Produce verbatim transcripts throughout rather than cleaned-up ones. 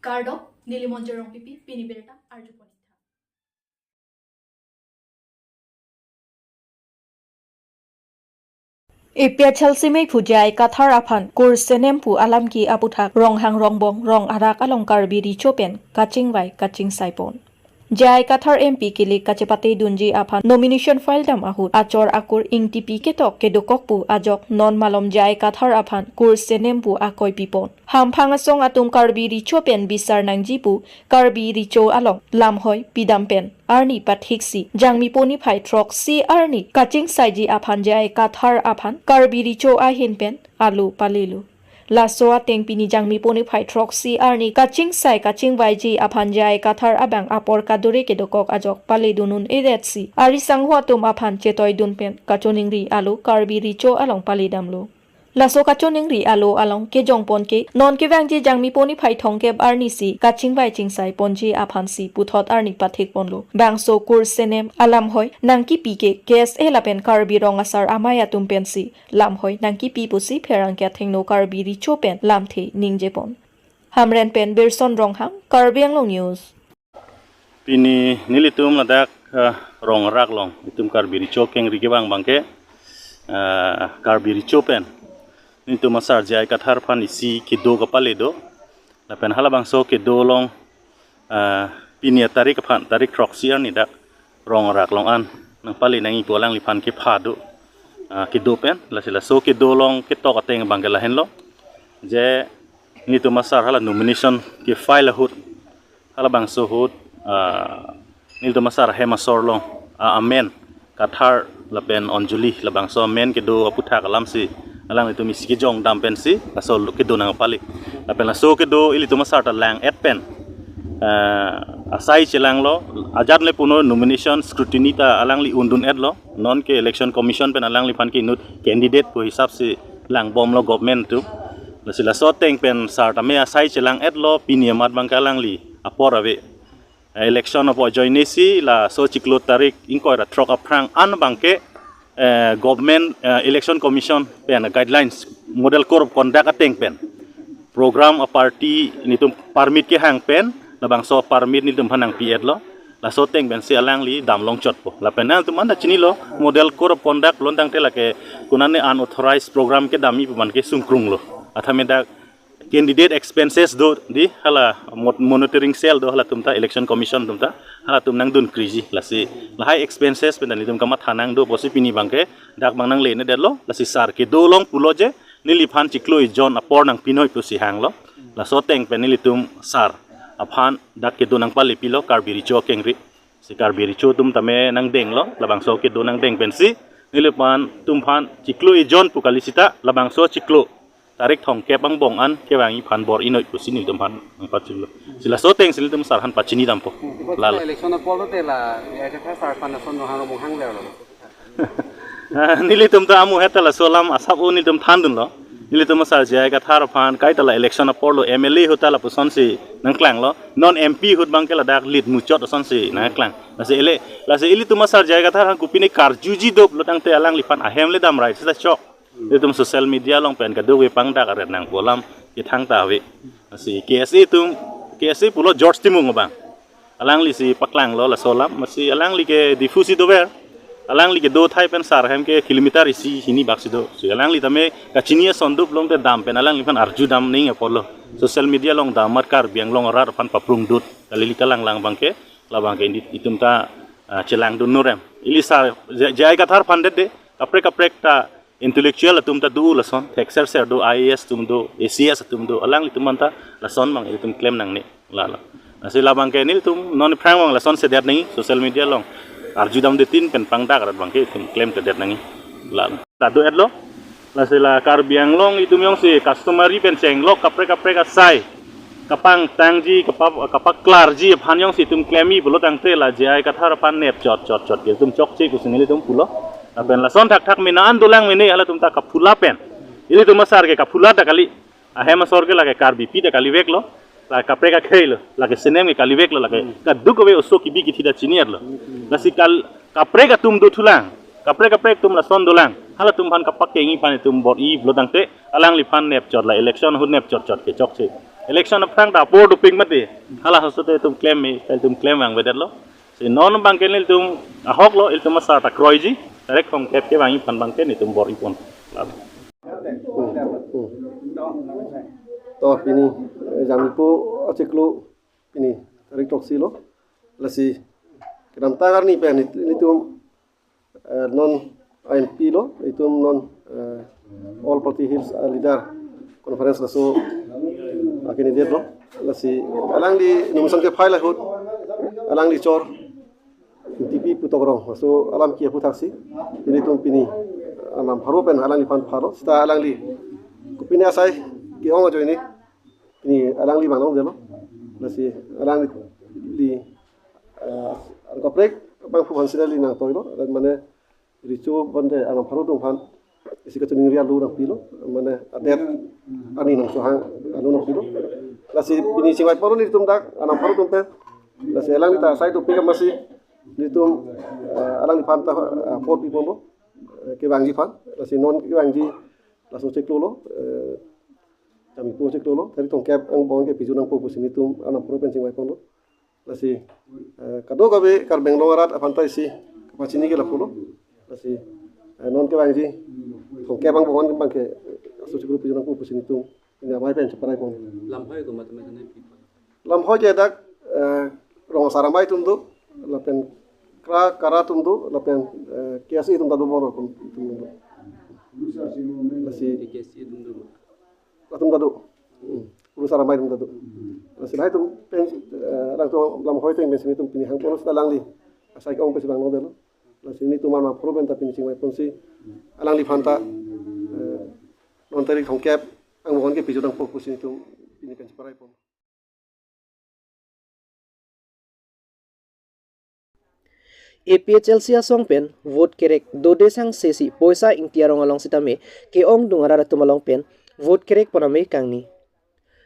Kardom, neli Monjir Rongpipi, pini birta arjupon ik tha. A P H L C meiphu J I Kathar aphan kursenem pu alam ke aputhak Ronghang Rongbong rong arak along Karbi Recho pen kachingvai kachingsaipon. J I Kathar M P kilik kachepate dunji aphan nomination file dam ahut achor akur ingtipi ketok kedokok pu ajok non malom J I Kathar aphan kursenem pu akoi pipon. Hamphang asong atum Karbi Recho pen bisar nangji pu Karbi Recho along lamhoi pidam pen arni pathiksi Jangmipo niphai throksi arni kachingsaiji aphan J I Kathar aphan Karbi Recho ahin pen alo palelo. Laso ateng pini Jangmipo niphai throksi arni kachingsai kachingvaiji aphan J I Kathar abang apor kadure kedokok ajok paledun un-edetsi ari sangho atum aphan chetoidun pen kachoningri alo Karbi Recho along paledamlo. Laso kachoningri alo along kejongpon ke non kevangji Jangmipo niphai thomkep arnisi kachingvai chingsaipon J I aphansi puthot arni pathikponlo. Bangso kursenem alamhoi nangkipi ke K S A lapen Karbi Rong Asar Amei atum pensi lamhoi nangkipi pusi pherangke athengno Karbi Recho pen lamthe ningjepon. Hamren pen Birson Ronghang, Karbi Anglong News. Pini nelitum ladak, eh, rong arak along itum Karbi Recho kengri kevang abangke, eh, Karbi Recho pen nelitum asar J I Kathar aphan isi kedo kapale do. Lapen halabangso kedo along, eh, pini atarik aphan, tarik throksi arni dak rong arak along an nangpale nangji pu alangliphan kepha do, eh, kedo pen. Lasi laso kedo along ketok ateng abangke lahenlo. Je nelitum asar hala nomination ke-file ahut, halabangso ahut, ah, nelitum asar ahem asor along, ah, amen Kathar lapen Anjali, labangso amen kedo aputhak alamsi alanglitum isi kejong dam pensi laso kedo nangpale. Lapen laso kedo ilitum asar ta lang-et pen, ah, asai chelanglo, ajat le puno nomination scrutiny ta alangli undun-etlo. Non ke Election Commission pen alangliphan ke inut candidate pu hisapsi langbomlo government atum. Lasi laso ateng pen sar tame asai chelang-etlo, pini amat abangke alangli apor ave. Election apor ajoinesi laso chiklo tarik ingkoi ra throk aphrang an abangke, eh, government, eh, Election Commission pen guidelines, Model Code of Conduct ateng pen program a-party nelitum permit kehang pen, labangso permit nelitum aphan nangpi-etlo. Laso ateng pensi alangli dam longchotpo. Lapen nangtum anta chinilo, Model Code of Conduct pulo tangte lake konane unauthorized program kedamji pu abangke sungkrunglo. Athame dak candidate expenses do dei, hala mo-, monitoring cell do, halatum ta, Election Commission atum ta, halatum nangdunkriji. Lasi lahai expenses pen nelitum kamatha nang do pusi pini abangke dak abang nangle-edetlo. Lasi sar kedo along pulo je neliphan chiklo ejon apor nangpinoi pusi hanglo. Laso ateng pen nelitum sar aphan dak kedo nangpale pilo Karbi Recho kengri. Si Karbi Recho atum tame nangdenglo, labangso kedo nangdeng pensi neliphan, tum aphan chiklo ejon pu kali sita, labangso chiklo tarik thomkep angbong an kevangji aphan bor-inoi pusi nelitum aphan nangpachilo. Si laso atengsi nelitum sar aphan pachini dampo. Lalo. Election apor lote la, ya, Kathar sar aphan lason Ronghang Rongbong hangverlo. Ah, nelitum ta amu heta laso alam asap o nelitum thandunlo. Nelitum asar J I Kathar aphan kaita la election apor lo M L A ahut ta lapusonsi nangklanglo. Non M P ahut abangke ladak lead muchot asonsi nangklang. Lasi ele, lasi ilitum asar J I Kathar aphan kopine karjuji do pulo tangte alangliphan ahem le damrai sita chok. Ilitum social media along pen kadokave pangdak aret nangpo alam kethang ta ave. Lasi K S A atum, K S A pulo George Timung abang. Alanglisi paklanglo laso alam, lasi alangli ke Diphu si dover. Alangli kedo athai pen sar ahem ke kilometer isi hini bak si do. Si alangli tame kachini ason do pulo tangte dam pen alangliphan arju dam nangji apotlo. Social media along dam amat Karbi Anglong arat aphan paprung dut. Kalili kalanglang abangke, labangke indi itum ta, ah, chelangdun nurem. Ili sar J-, J I Kathar aphan det de, kaprek kaprek ta intellectual atum ta do lason, thekser ser do, I A S atum do, A C S atum do, alanglitum anta lason abang ilitum klem nangne, lalo. Lasi labangke nelitum non aphrang abang lason sedet nangji, social media along arju damdetin pen pangdak arat abangke itum klemtedet nangji, lalo. Ta do-etlo, lasi la Karbi Anglong itum jongsi customary pen chenglok kaprek kaprek asai kapangtangji, kapa-, kapaklarji aphan jongsi itum klemji pulo tangte la J I Kathar aphan nep chot chot chot ke itum chokche pusi nelitum pulo. Lapen lason thakthak mena an dolang mene halatum ta kaphula pen. Ilitum asar ke kaphula ta kali. Ahem asor ke lake Karbipi ta kaliveklo. La kaprek akhei lo. Lake senem ke kaliveklo. Lake kadokave oso kibi kithi ta chini-etlo. Lasi kal-, kaprek atum dothulang. Kaprek kaprek atum lason dolang. Halatum aphan kapakengji aphan itum bor-i pulo tangte alangliphan nep chot la election ahut nep chot chot ke chokche. Election aphrang ta apor dopik mati. Hala halaso te itum klem me, itum klem vangvedetlo. Si non abangke nelitum ahoklo, ilitum asar ta kroiji. Tarik thomkep kevangji aphan abangke nelitum bor-ipon. Hmm, hmm. To pini, eh, Jangmipo achiklo pini tarik throksi lo. Lasi kedamtang arni pen nelitum, eh, non M P lo, itum non, eh, All Party Hills, eh, Leader Conference laso a-candidate lo. Lasi alangli nomination kephai ahut alangli chor T P Putok Rong laso alam kipu thaksi nelitum pini anam pharo pen alangliphan pharo. Seta alangli kopine asai ke-ong ajoine pini alangli vang longdetlo. Lasi alangli, eh, kaprek abangphu aphan si neli nangtoilo, mane recho bande anam pharo atum aphan isi kachiningri alu nangpilo, mane adet ani nangsohang alu nangpilo. Lasi pini chingvai pon nelitum dak anam pharo atum pen. Lasi alangli ta asai dopik amatsi nelitum, eh, alangliphan ta, eh, vote piponlo, eh, kevangji aphan. Lasi non kevangji laso chiklo lo, eh, Jangmipo chiklo lo, tarik thomkep angbong ke piju nangpo pusi nelitum anam pharo pen chingvai ponlo. Lasi, eh, kadokave Karbi Anglong arat aphan ta isi kapachini ke lapulo. Lasi, eh, non kevangji thomkep angbong abangke laso chiklo piju nangpo pusi nelitum pini amei pen cheparai pon. Lamhoi komat mesen pi? Lamhoi ke dak, eh, rong asar amei atum do, lapen kra kara atum do, lapen, eh, K S A atum ta do, bor atum do. Lasi K S A atum do. Atum ta do. Hmm. Kurusar amei atum ta do. Lasi lahai atum pen, eh, alangtum Lamhoi ateng pensi nelitum pini hangpon, seta alangli asai ke-ong pensi vang longdetlo. Lasi nelitum anam pharo pen ta pini chingvai ponsi alangliphan ta, eh, non tarik thomkep angbong ke piju nangpo pusi nelitum pini pen cheparai pon. A P H L C asong pen vote kerek dode sangse si Poisa Ingti arong along sitame ke-ongdung arat atum along pen vote kerek pon amei kangni.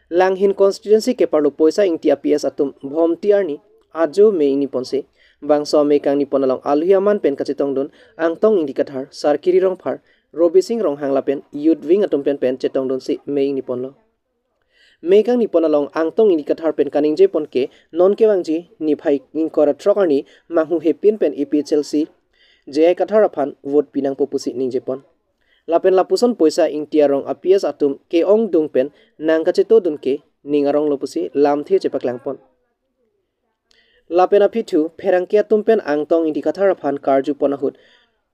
Langhin constituency keparlo Poisa Ingti a P S atum Bhomti arni ajo me ingni ponsi, bangso amei kangni pon along alohi aman pen kachetongdun Angtong Ingti Kathar, Sarkiri Rongphar, Robising Ronghang lapen Youth Wing atum pen pen chetongdunsi me ingni ponlo. Me kangni pon along Angtong Ingti Kathar pen kaningje pon ke non kevangji niphai ingkoi ra throk arni Manghu Hepin pen A P H L C J I Kathar aphan vote pi nangpo pusi ningje pon. Lapen lapuson Poisa Ingti arong a P S atum ke-ongdung pen nangkachetodun ke ning aronglo pusi lamthe chepaklang pon. Lapen aphi thu pherangke atum pen Angtong Ingti Kathar aphan karju pon ahut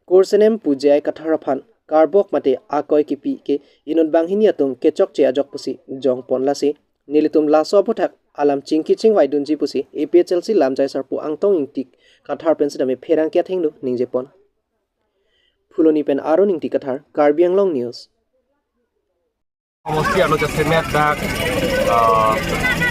kursenem pu J I Kathar aphan karbok mate akoi kipi ke inut banghini atum kechokche ajok pusi jong pon. Lasi nelitum laso aphuthak alam chingki chingvaidunji pusi A P H L C lamjai sarpo Angtong Ingti Kathar pen sitame pherangke athengno ningje pon. Phuloni pen Arun Ingti Kathar, Karbi Anglong News. Homosti arlo jasemet dak, ah,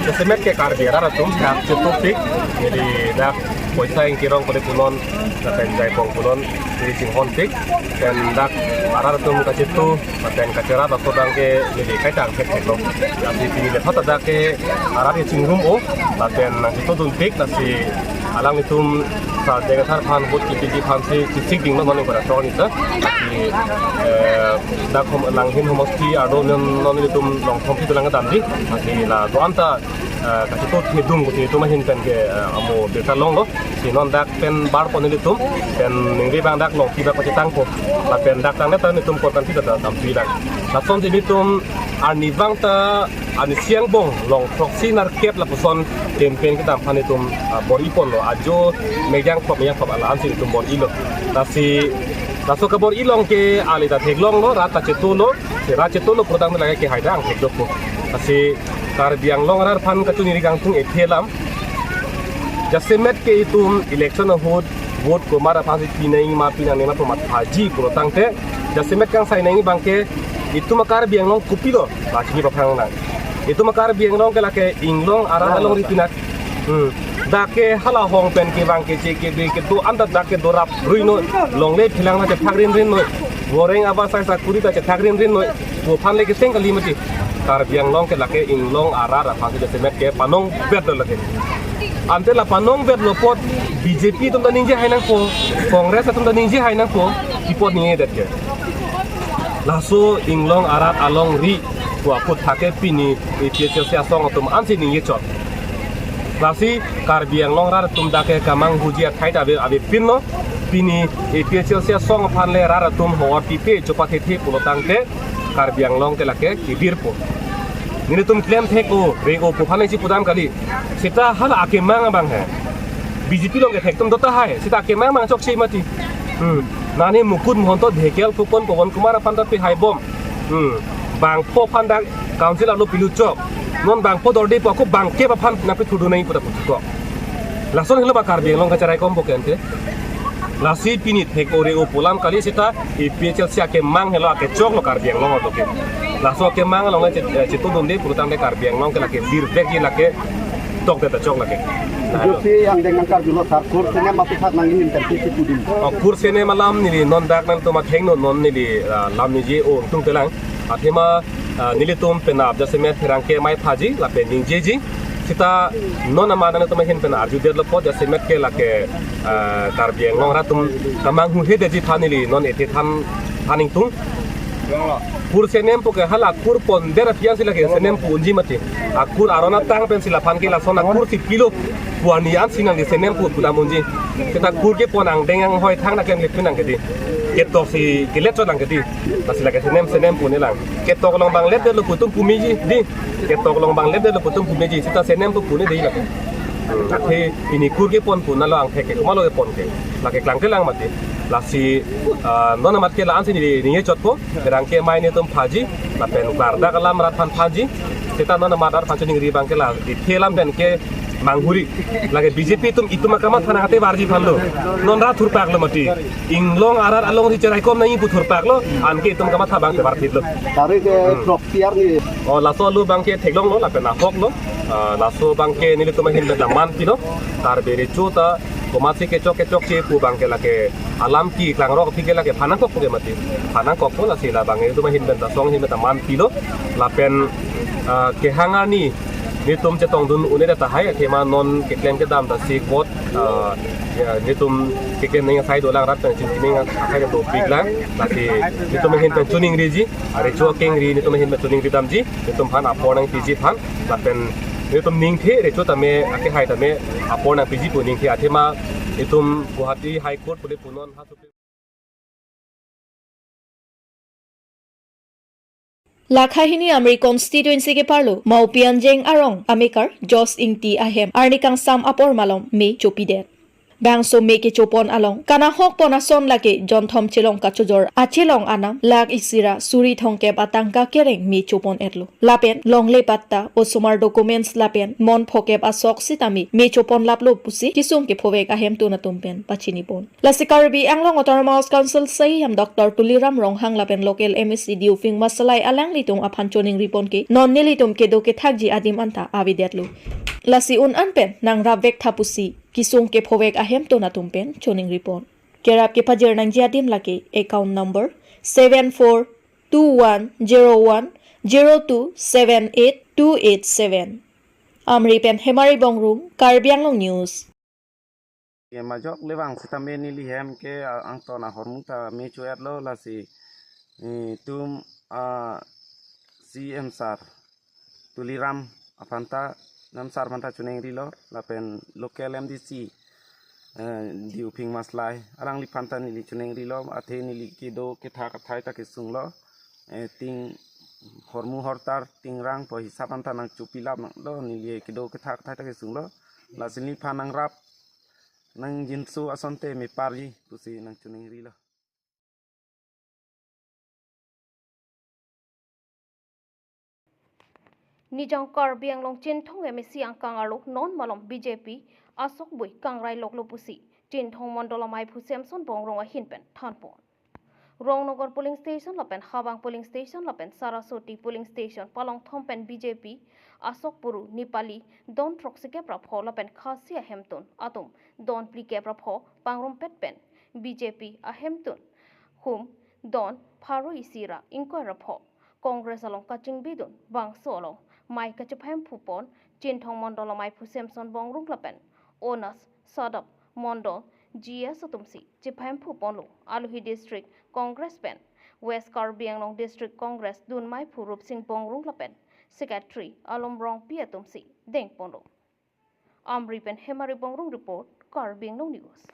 jasemet ke Karbi arat atum dak chetopik. Jadi dak Poisa Ingti arong kode punon, lapen Jaipong punon, jadi chinghonpik. Dan dak arat atum kachetu, lapen kacherap aso abangke jadi kaitang thekthek lo. Jadi pini lephata dak ke arat ke chingrum o, lapen nangchetodunpik, lasi alanglitum Sar J I Kathar aphan vote kipiji aphansi chesik dinglo mane pada tron ita. Lasi, eh, dak hom langhin homosti arlo non non ilitum long thompi tulang damji. Lasi la do-an ta, eh, kachetongdun kuti itum ahin pen ke, eh, amo birta longlo. Si non dak pen bar pon ilitum, pen ningri abang dak longpi abang pachetangpo. Lapen dak tangdet ta nelitum korkan kita ta dampi dak. Lasonsi nelitum arnivang ta arnisi angbong long throksi nerkep lapuson campaign kedam aphan itum, ah, bor-iponlo, ajo mejang pop mejang pop ala-ansi itum bor-ilo. Lasi laso kebor-i along ke ali ta theklonglo, rat ta chetulo, si rat chetulo prodang lake ke haidang thekdokpo. Lasi Karbi Anglong arat aphan kachiningri kangtung ethe alam. Jasemet ke itum election ahut vote komat aphansi pinangma pinangnema pu mathaji pulotangte, jasemet kangsai nangji abangke itum a-Karbi Anglong kopilo, lachini paphrang nang. Itum a-Karbi Anglong ke lake inglong arat alongri pinak. Hmm. Dak ke hala hong pen kevang keche kebe kedo-an ta dak ke dorap ruinoi, longle philang ta chethak rinrinnoi. Goreng aba sai sakuri ta chethak rinrinnoi. Pu aphan le keseng kali mati. Karbi Anglong ke lake inglong arat aphansi jasemet ke panongvetlo lake. Ante la panongvetlo apot B J P atum ta ningje hai nangpo, Congress atum ta ningje hai nangpo, pi apot ningjedet ke. Laso inglong arat alongri Pu aphuthak ke pini A P H L C asong atum ansi ningje chot. Lasi Karbi Anglong arat atum dak ke kemanghuji athai ta ave, avepinlo. Pini A P H L C asong aphan le rat atum ho-ot pipe chopathethe pulo tangte Karbi Anglong ke lake kebirpo. Nelitum klem thek-o, re-o pu aphan si pudam kali. Seta hala akemang abang he. B J P along ke thektum do tahai, seta akemang abang chokche mati. Hmm. Nani Mukut Mahanta, Dhekial Phukan, Pawan Kumar aphan ta pehai bom. Hmm. Bangpho aphan dak council arlo pilu chok. Non bangpho dorde pu ako bangkep aphan nangpethurdun nangji pu ta puthot. Lason helo ba Karbi Anglong kacherai kompo ke ante. Lasi pini thek-o re-o pu alam kali, seta A P H L C akemang helo, akechoklo Karbi Anglong arlo ke. Laso akemang along le chet-, eh, chetongdunde pulo tangte Karbi Anglong ke lake birvekji, lake tokdet ta chok lake. Josi angdeng nangkarjulo sar, kur C N M aphuthak nangli pen pensi pudun. O, kur C N M alam neli non dak nangtum athengno non neli, ah, lam ningje-o tung telang. Athema, ah, nelitum penap jasemet pherangke mai phaji lapen ningjeji. Seta non amat nangtum ahin pen arjudetlo apot jasemet ke lake, ah, Karbi Anglong arat atum kemanghuhedetji aphan neli non ethe than, than ingtung. Kur C N M pu ke hala kur pondet aphi ansi lake C N M pu unji mati. Akur aron atang pensi laphan ke lason akur si pilo pu arni ansi nangli C N M pu pudam unji. Seta kur kepon angdeng anghoi thang naklem lepin nang kedi. Ketok si kelet chot nang kedi. Lasi lake C N M, C N M pu nelang. Ketok along bang lepdetlo putum pumeji di. Ketok along bang lepdetlo putum pumeji. Seta C N M pu pune di lake. Hmm, athe pini kur kepon pu nalo angthek ke, komatlo kepon ke. Lake klangkle lang mati. Lasi, ah, non amat ke la-ansi neli ningje chotpo, pherangke mai netum phaji, lapen klardak alam rat aphan phaji, seta non amat rat aphan choningri abang ke la, ethe alam pen kemanghuri. Lake B J P atum itum akamatha nangtevarji aphanlo. Non rat thurpaklo mati. Inglong arat alongsi cherai kom nangji pu thurpaklo, anke itum kamatha abang tevar phitlo. Tari ke Hmm. Prok P R ni. O, laso alu abang ke theklonglo, lapen ahoklo. Ah, laso abang ke nelitum ahin pen ta man pilo. Karbi recho ta komatsi kechok kechokche pu abang ke lake alam keklang rok aphi ke lake phan nangkokpo ke mati. Phan nangkokpo, lasi labang itum ahin pen ta song ahin pen ta man pilo. Lapen, ah, kehang arni netum chetongdun un-edet tahai, athema non keklem kedam ta si kot, ah, ya, netum keklem nangji asai dolang, rat pen chingki nangji asai dopiklang. Lasi netum ahin pen choningriji, ah, recho akengri netum ahin pen choningri damji, netum aphan apor nangpiji aphan, lapen netum ningthe, recho tame, akehai tame apor nangpiji pu ningthe, athema itum Guwahati High Court pule punon ha Supreme Lakha hini Amri constituency keparlo Maupi Anjeng arong amekar Josh Ingti ahem arni kangsam apor malom me chopidet. Bangso me kechopon along kanahokpon ason lake jonthom chelong kachojor achelong anam lakh isi ra suri thomkep atangka kereng me chopon-etlo. Lapen longle patta, osomar documents lapen mon phokep asok sitame me chopon laplo pusi kesung kephovek ahemtun atum pen pachinipon. Lasi Karbi Anglong Autonomous Council C E M Doctor Tuliram Ronghang lapen local M A C Diuphing Masalai alanglitum aphan choningripon ke non nelitum kedo kethakji adim anta avedetlo. Lasi un-an pen nangrapvek tha pusi kesung kephovek ahemtun atum pen choningripon. Kerap kepajir nangji adim lake account number seven four two one zero one zero two seven eight two eight seven. Amri pen Hemari Bongrung, Karbi Anglong News. Ke majok le vang sitame neli hem ke, ah, angton ahormu ta me cho-etlo, lasi, eh, itum, ah, C E M sir Tuliram aphanta, nam sir aphanta choningrilo, lapen local M D C, eh, Diuphing Masalai, alangliphan ta neli choningrilo, athe neli kedo kethak athai ta kesunglo, eh, ting hormu hortar, ting rang po hisap anta nangchopilap nanglo, neli kedo kethak athai ta kesunglo, lasi neliphan nangrap, nangjinso asonte meparji pusi nangchoningrilo. Nijang Karbi Anglong Chinthong M A C angkang arlo non malom B J P asokbui kangrai loklo pusi Chinthong Mondol Amaiphu Samson Bongrung ahin pen thanpon. Rongnogar polling station lapen Habang polling station lapen Saraswati polling station palongthom pen B J P asok puru Nepali don throksikep ra pho lapen Khasi ahemtun atum don phlikep ra pho pangrumpet pen B J P ahemtun hum don pharo isi ra ingkoi ra pho. Congress along kachingbidun bangso along mei kachephemphupon Chinthong Mondol Amaiphu Samson Bongrung lapen Onas Sadap Mondol G S atumsi chephemphuponlo. Alohi District Congress pen West Karbi Anglong District Congress dunmai phu Rupsing Bongrung lapen Secretary Alom Rongpi atumsi dengponlo. Amri pen Hemari Bongrung report, Karbi Anglong News.